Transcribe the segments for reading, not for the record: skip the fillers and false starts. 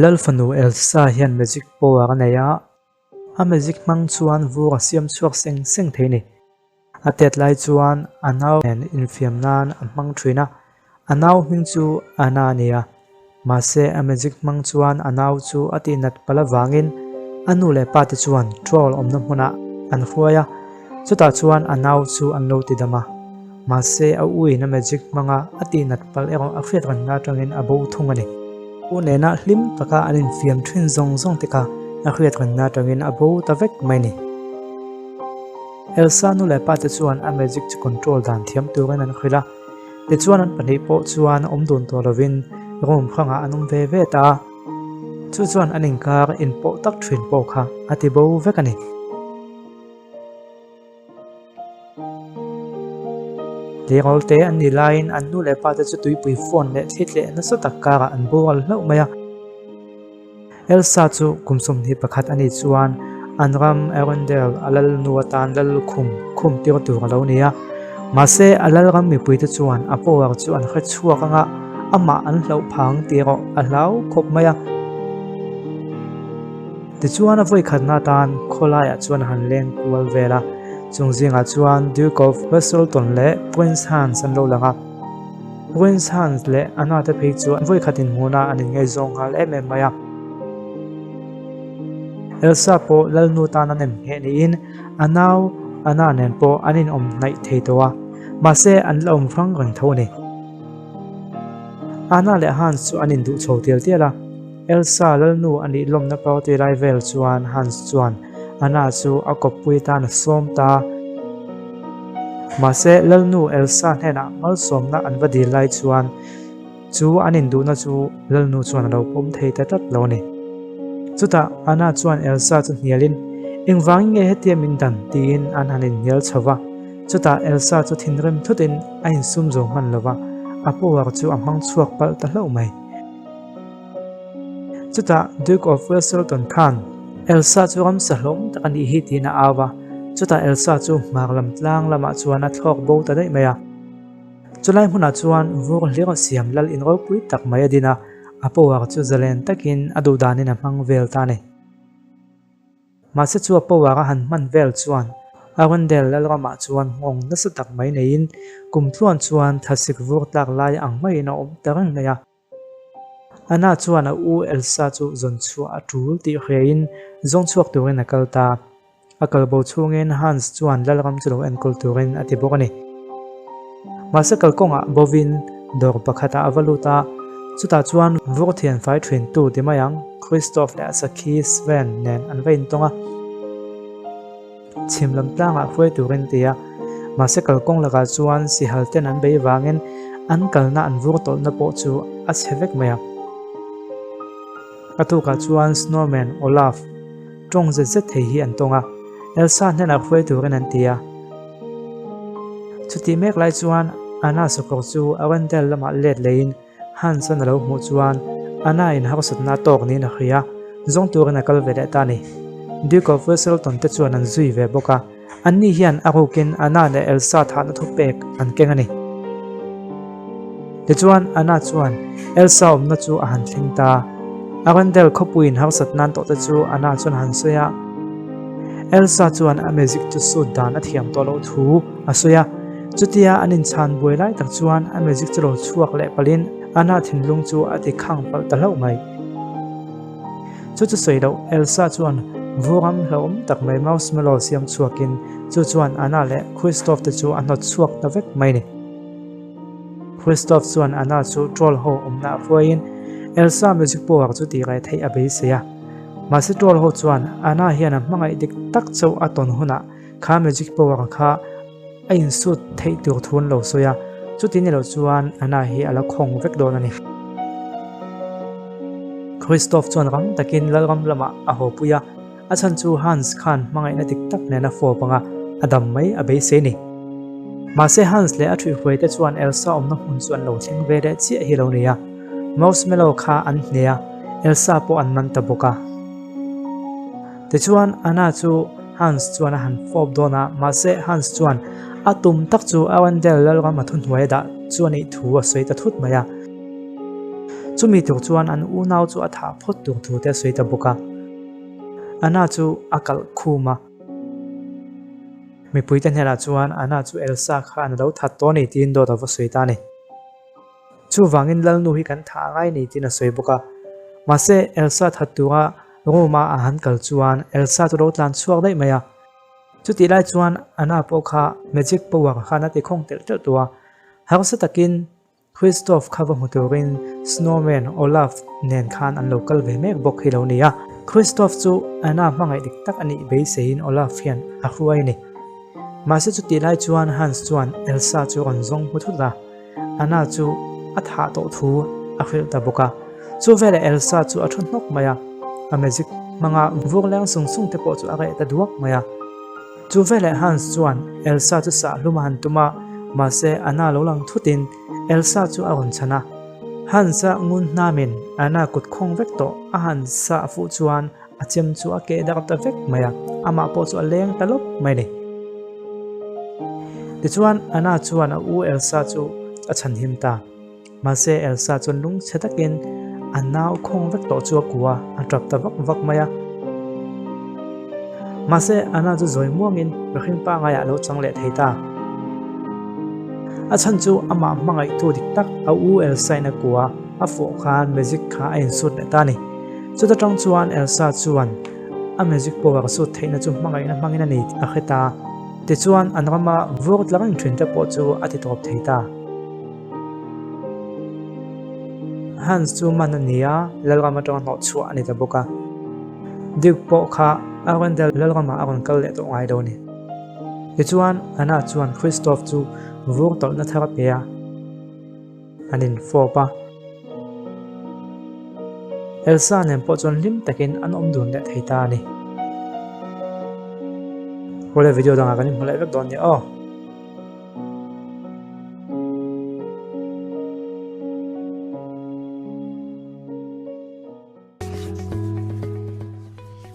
Lal fanu Elsa hian magic power a nei a, a magic hmang chuan vur a siam chhuak seng seng thei a ni. A tet lai chuan a nau nen infiam nan a hmang thin a, a nau hming chu Anna a ni a. Mahse a magic hmang chuan a nau chu a tihnat palh avangin a nu leh pa te chuan troll awmna hmunah an hruai a, chutah chuan a nau chu an lo tidam a. Mahse a u in a magic hmanga a tihnat palh erawh a hriat reng na atangin a bo thung a ni. U nena hlim taka an infiam thin zawng zawng te kha a hriat reng na atangin a bo ta vek mai a ni. Elsa nu leh pa te chuan a magic chu control dan thiam turin an hrilh a, tichuan an pahnih pawh chuan awm dun tawh lovin room hrangah an awm ve ve ta a, chu chuan an inkar inpawh tak thin pawh kha a ti bo vek a ni. Tleirawl te an nih laiin an nu leh pa te chu tuipui phone leh thli tleh nasa tak karah an boral hlauh mai a. Elsa chu kum 21 a nih chuan an ram Arendelle a lal nu atan lal lukhum khum tir tur a lo ni a. Mahse a lal ram mipuite chuan a power chu an hre chhuak anga amah an hlauh phang tih erawh a hlau khawp mai a. Tichuan a vawikhatna atan khawlaiah chuan a han leng kual vel a, chung zingah chuan Duke of Weselton leh Prince Hans an lo lang a. Prince Hans leh Anna te phei chu an vawikhat inhmuhna an inngaihzawng nghal em em mai a. Elsa pawh Lalnu tan a nem ngheh niin a nau Anna nen pawh an inawm hnaih thei tawh a, mahse an la awm hrang reng tho a ni. Anna leh Hans chu an induh chho tial tial a. Elsa Lalnu a nih lawmna party lai vel chuan Hans chuan Anna chu a kawppui tan a sawm ta. Mahse Lalnu Elsa hnenah malsawmna an va dil lai chuan chu an induhna chu Lalnu chuan a lo pawm thei ta tlat lo a ni. Chutah Anna chuan Elsa chu hnialin, Engvangin nge hetia min dan? tiin an han inhnial chho va. Chutah Elsa chu thinrim thutin a insum zo hman lo va, a power chu a hmang chhuak palh ta hlauh mai. Chutah Duke of Weselton khan Elsa chu ramsa hlawm tak a nih hi tiin a au a, chutah Elsa chu hmar lam tlang lamah chuan a thlawk bo ta daih mai a. Chulai hmunah chuan vur hlir a siam lal in ropui tak mai a din a, a power chu zalen takin a duh danin a hmang vel ta a ni. Mahse chu a power a han hman vel chuan Arundel lalramah chuan nghawng nasa tak mai neiin kum tluan chuan thlasik vur tlak lai ang maiin a awm ta reng mai a. Anna chuan a u Elsa chu zawn chhuah a tul tih hriain zawng chhuak turin a kal ta. A kal bo chhungin Hans chuan lalram chu lo enkawl turin a ti bawk a ni. Mahse kalkawngah bovin dawr pakhatah a va lut a, chutah chuan vur thian fai thintu ti mai ang Kristoff leh a sakhi Sven nen an va intawng a. Chhim lam tlangah hruai turin ti a, mahse kalkawng lakah chuan sihal ten an bei vangin an kalna an vur tawlhna pawh chu a chhe vek mai a. A tukah chuan Snowman Olaf tawng zet zet thei hi an tawng a, Elsa hnenah hruai turin an ti a. Chutih mek lai chuan Anna sakawr chu Arendelle lamah let leiin Hanson a lo hmuh chuan Anna in harsatna a tawk niin a hria, zawng turin a kal ve leh ta a ni. Duke of Weselton te chuan an zui ve bawk a, anni hian a rukin Anna leh Elsa thahna thupek an keng a ni. Tichuan Anna chuan Elsa awmna chu a han thleng ta. Arendelle khawpuiin harsatna an tawhte chu Anna chuan a han sawi a. Elsa chuan a magic chu sut dan a thiam tawh loh thu a sawi a. Chutia an inchhan buai lai tak chuan a magic chu lo chhuak leh palhin Anna thinlung chu a ti khang palh ta hlauh mai. Chu chu sawi loh, Elsa chuan vuram hlauhawm tak mai marshmallow siam chhuakin chu chuan Anna leh Kristoff te chu a hnawt chhuak ta vek mai ni. Kristoff chuan Anna chu troll ho awmna a hruaiin Elsa magic power chu tih reh theih a beisei a. Mahse troll ho chuan Anna hian a hmangaih dik tak chauh a tawn hunah kha magic power kha A insut theih tur thu an lo sawi a, chuti ni lo chuan Anna hi a la khawng vek dawn a ni. Kristoff chuan rang takin Lalram lamah a haw pui a, a chhan chu Hans khan hmangaihna dik tak nen a fawp ang a, a dam mai a beisei ni. Mahse Hans leh a thuihhruai te chuan Elsa awmna hmun chu an lo thleng ve leh chiah hi lo ni a, Marshmallow kha an hne a, Elsa pawh an man ta bawk a. Tichuan Anna chu Hans chuan a han fawp dawn a, mahse Hans chuan a tum tak chu Arendelle lalram a thuhnuai a dah chu a nih thu a sawi ta thut mai a. Chumi tur chuan an unau chu a thah phawt tur thu te a sawi ta bawk a. Anna chu a kalh khum a. Mipuite hnenah chuan Anna chu Elsa khan a lo that tawh a ni tiin dawt a va sawi ta a ni. Chuvangin Lalnu hi kan thah ngai ni tiin a sawi bawk a. Mahse, Elsa that tura room-a a han kal chuan Elsa chu lo tlan chhuak daih mai a. Chutih lai chuan Anna pawh kha magic power khan a ti khawng telh telh tawh a. Harsa takin Kristoff kha va hmu turin Snowman Olaf nen khan an lo kal ve mek bawk hi lo ni a. Kristoff chu Anna hmangaih dik tak a nih beiseiin Olaf hian a hruai a ni. Mahse chutih lai chuan Hans chuan Elsa chu rawn zawng hmu thut a, Anna chu a thah tawh thu a hrilh ta bawk a. Chu veleh Elsa chu a thu hnawk mai a, a magic hmanga vur leng sung sung te pawh chu a reh ta duak mai a. Chu veleh Hans chuan Elsa chu sah hlum a han tum a, mahse Anna lo lang thutin Elsa chu a rawn chhan a. Hans-a ngun hnamin Anna kut khawng vek tawh a han sah fuh chuan a chem chu a keh darh ta vek mai a, amah pawh chu a leng ta lawp mai a ni. Tichuan Anna chuan a u Elsa chu a chhanhim ta. Mahse, Elsa chuan lungchhe takin a nau khawng vek tawh chu a ku a, a tap ta vak vak mai a. Mahse, Anna chu zawi muangin mihring pangaiah a lo chang leh thei ta. A chhan chu amah hmangaihtu dik tak a u Elsa-in a ku a, a fawh khan magic kha a insut leh ta a ni. Chuta tang chuan Elsa chuan a magic power sut theihna chu hmangaihna hmangin a nei tih a hre ta. Tichuan, an rama vur tla reng thin te pawh chu a ti tawp thei ta. Hans chu man a ni a, Lalram atanga hnawh chhuah a ni ta bawk a. Duke pawh kha Arendelle Lalramah a rawn kal leh tawh ngai lo a ni. Tichuan, Anna chuan Kristoff chu vur tawlhna thar a pe a, an infawp a. Elsa nen pawh chuan hlim takin an awm dun leh thei ta a ni. Awle video dangah kan inhmu leh vek dawn nia aw.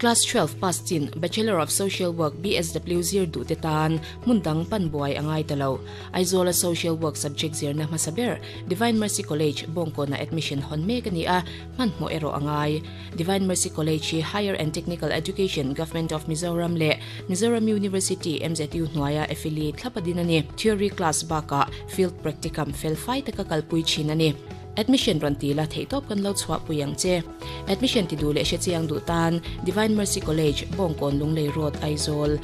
Class 12 pass chin Bachelor of Social Work BSW zir duh te tan hmun dang pan buai a ngai ta lo. Aizawl a Social Work subject zirna hmasa ber Divine Mercy College, Bawngkawnah admission hawn mek a ni a, hmanhmawh erawh a ngai. Divine Mercy College hi Higher and Technical Education, Government of Mizoram leh Mizoram University, MZU, hnuaia affiliate thlap a din a ni. Theory class bakah field practicum fel fai taka kalpui thin a ni. Admission rawn ti la theihtawp kan lo chhuahpui ang che. Admission ti duh leh hrechiang duh tan Divine Mercy College, Bawngkawn Lunglei Road, Aizawl.